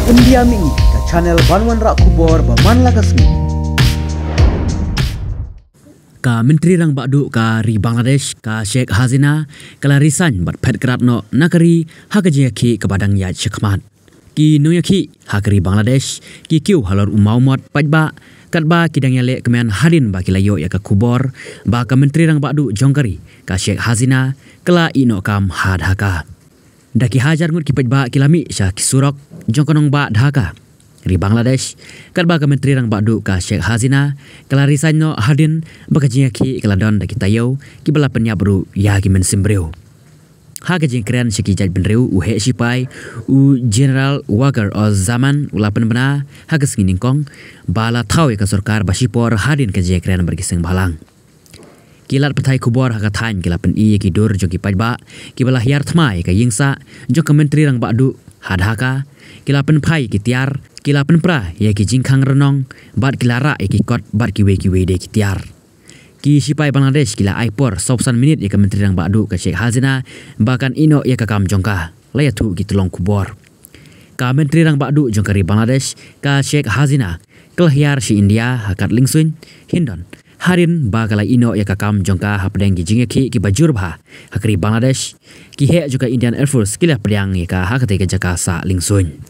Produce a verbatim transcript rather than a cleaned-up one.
India Mini, ka channel ban wanrah khubor ba man la ka sngi. Ka Myntri Rangbah Duh ka ri Bangladesh, ka Sheikh Hasina, ka la resign bad phet krad noh na ka ri ha ka jingïakhih kaba dang ïaid shakhmat. Ki nongïakhih ha ka ri Bangladesh ki kiew halor u mawmot paidbah katba ki dang ïaleh kmen hadien ba ki la ïoh ïa ka khubor ba ka Myntri Rangbah Duh jong ka ri, ka Sheikh Hasina, ka la ïeh noh kam ha Dhaka. Da ki hajar ngut ki paidbah ki la mih sha ki surok jong ka nongbah Dhaka, ri Bangladesh, katba ka Myntri Rangbah Duh ka Sheikh Hasina ka la resign noh hadien ba ka jingïakhih ka la don da ki taïew kiba la pynïap ruh ïa ki mynsiem briew. Ha ka jingkren sha ki jaitbynriew, u heh shipai, u General Waqar-uz-Zaman, u la pynbna ha ka sngi nyngkong ba la thaw ïa ka sorkar ba shipor hadien ka jingkren bad ki seng bhalang. Ki lad pathai khubor ha ka thaiñ ki la pyni ïa ki dur jong ki paidbah kiba la hiar thma ïa ka ïingsah jong ka Myntri Rangbah Duh ha Dhaka, ki la pynphai ïa ki tiar, ki la pynpra ïa ki jingkhang rnong bad ki la rah ïa ki kot bad kiwei kiwei de ki tiar. Ki shipai Bangladesh ki la ai por sawphew san minit ïa ka Myntri Rangbah Duh ka Sheikh Hasina ba kan ïeh noh ïa ka kam jong ka, la ïathuh ki tyllong khubor. Ka Myntri Rangbah Duh jong ka ri Bangladesh, ka Sheikh Hasina, ka la hiar sha India ha ka lyngsuiñ Hindon, hadien ba ka la ïeh noh ïa ka kam jong ka hapdeng ki jingïakhih kiba jur bha ha ka ri Bangladesh. Ki heh jong ka Indian Air Force ki la pdiang ïa ka ha katei ka jaka sah lyngsuiñ.